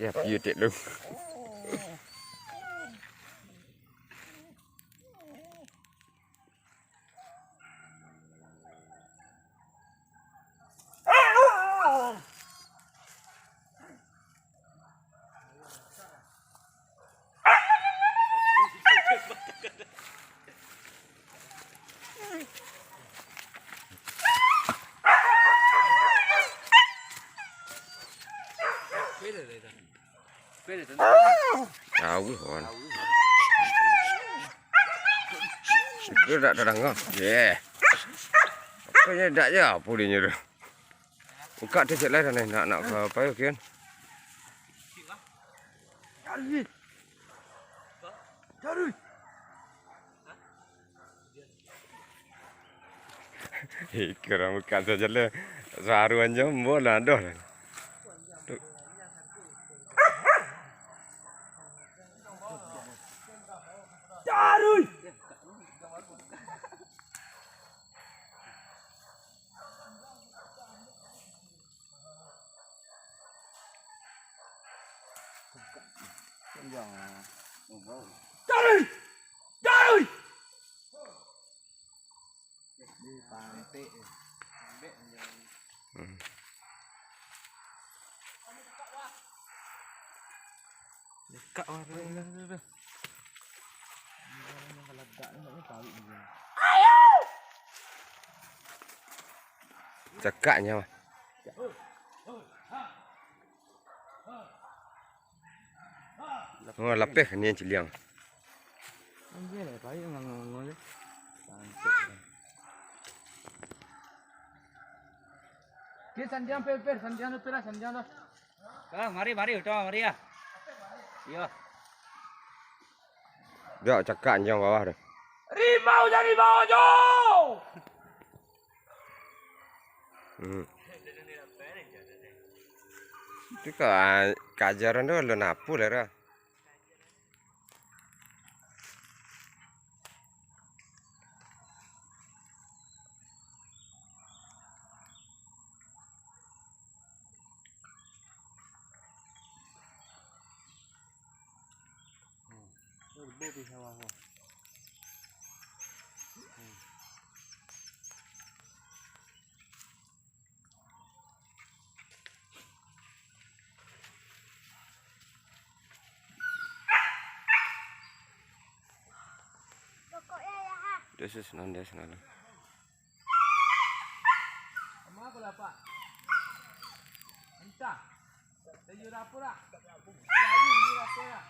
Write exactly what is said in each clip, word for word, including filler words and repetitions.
Ya, piye tek lu. Jauah, kawan. Itu dak tadanga. Yeh. Apo nyo dak je, apo dinyo tu? Bukak tu cek lah, nak, nak ka apo yo, kian? Iko urang bukak sajo lah. Saruan jo ambo lah, doh lah. Tu. Taruih! Taruih! Hmm. Lekak lah, tu, tu, tu, tu. Cakaknyo mah. Oh, lapeh nian ciliang. Anjir, baik ngango-ngango je. Cantik. Oke, sandiang, Per, Per, sandiang tu, Per, sandiang tu. Ah, mari, mari, utama, mari ya. Iyo. Dak, cakak anjiang bawah tu. Rimau jadi bawa jo. Hmm. Tu ka, kajaran tu alun apo lah tu. Yesus, nan dia sanalah. Sama aku lah, Pak. Entah. Saya rapor lah. Jauh ni rapor lah.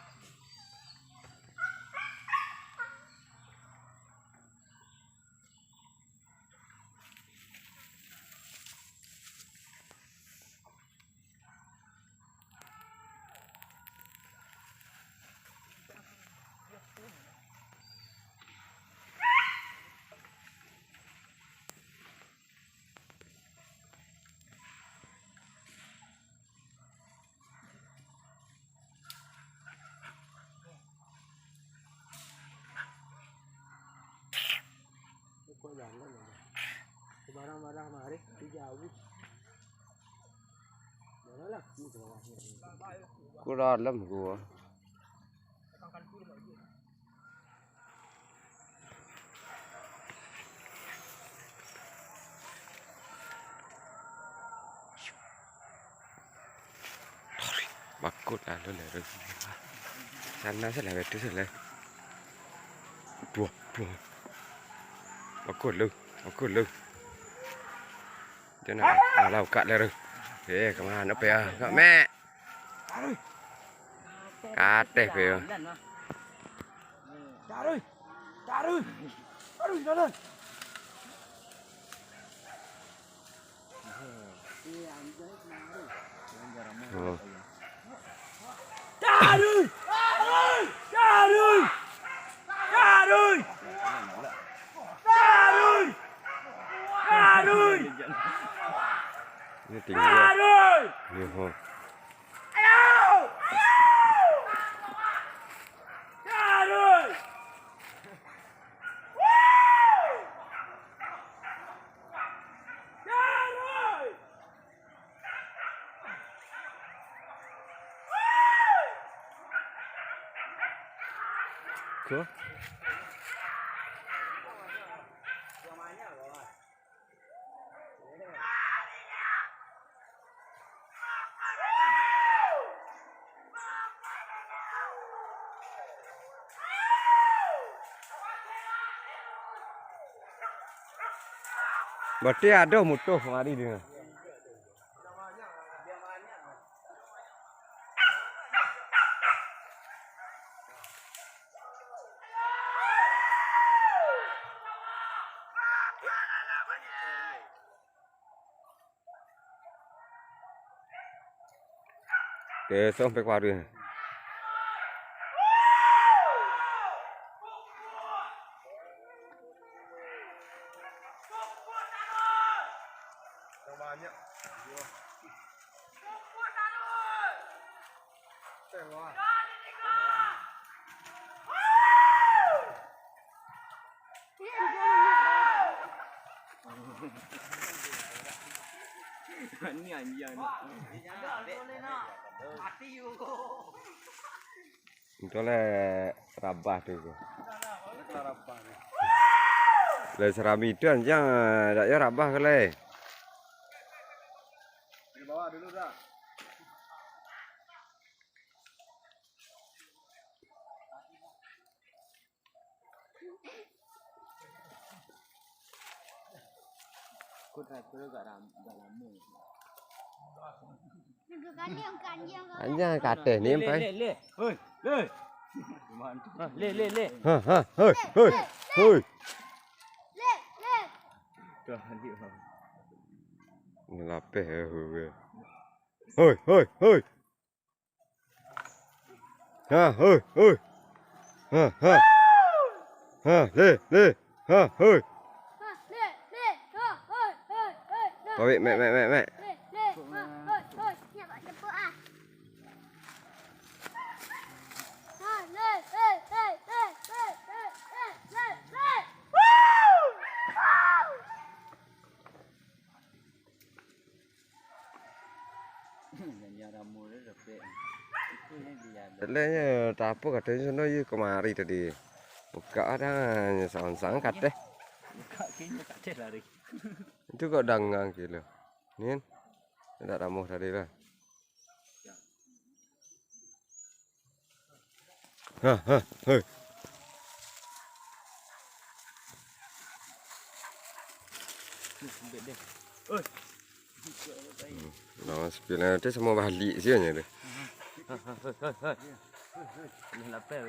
Barang-barang mari di jauh. Mana lah? Ku dalam gua. Bakut lah lu lah tu. Sana salah, itu salah. Buah, buah. Bakut lu, bakut lu. Jangan, alah, ukak lah tu. Eh, kemana pe ah? Kak Mek. Kateh pe ah. Taruih! Taruih! Taruih, jalan! Oh. Taruih! Taruih! Taruih! Taruih! Taruih! Ini tinggi. Taruih! Ini, oh. Ayo! Ayo! Taruih! Taruih! Tuh. Berarti ado mutuh kamari dia. Oke, sampai kemarin. Banyak. Ni anjing ni. Mati yo. Itu lah rabah tu. Lah serami tu anjing, dak yo rabah ke lai. Di bawah dulu dah. Kok teratur agak ram-, agak lama. Anjing kateh ni, le, le, le. Hoi, le. Ha, le, le, le. Ha, ha, hoi, hoi, hoi. Lapeh, eh, hoi. Hoi, hoi, hoi. Ha, hoi, hoi. Ha, ha. Ha, le, le. Ha, hoi. Pawik, mek, mek, mek, mek. Nyanyi ramo tu dapek. Itu yang dia ada. Eloknyo, tak apo katonyo sono, iyo kamari tadi. Bukak ado, sangang-sangang kateh. Bukak kini kateh lari. Itu kok dangang kilo. Ni kan? Indak ramuah tadi lah. Ha, ha, hei. Ni sempit deh. Oi. Hmm. Nah, sepilihan tu samo balik sia nyo tu. Ha, ha, hei, hei, hei. Ni lapeh.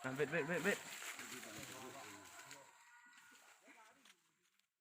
Nah, bet, bet, bet, bet.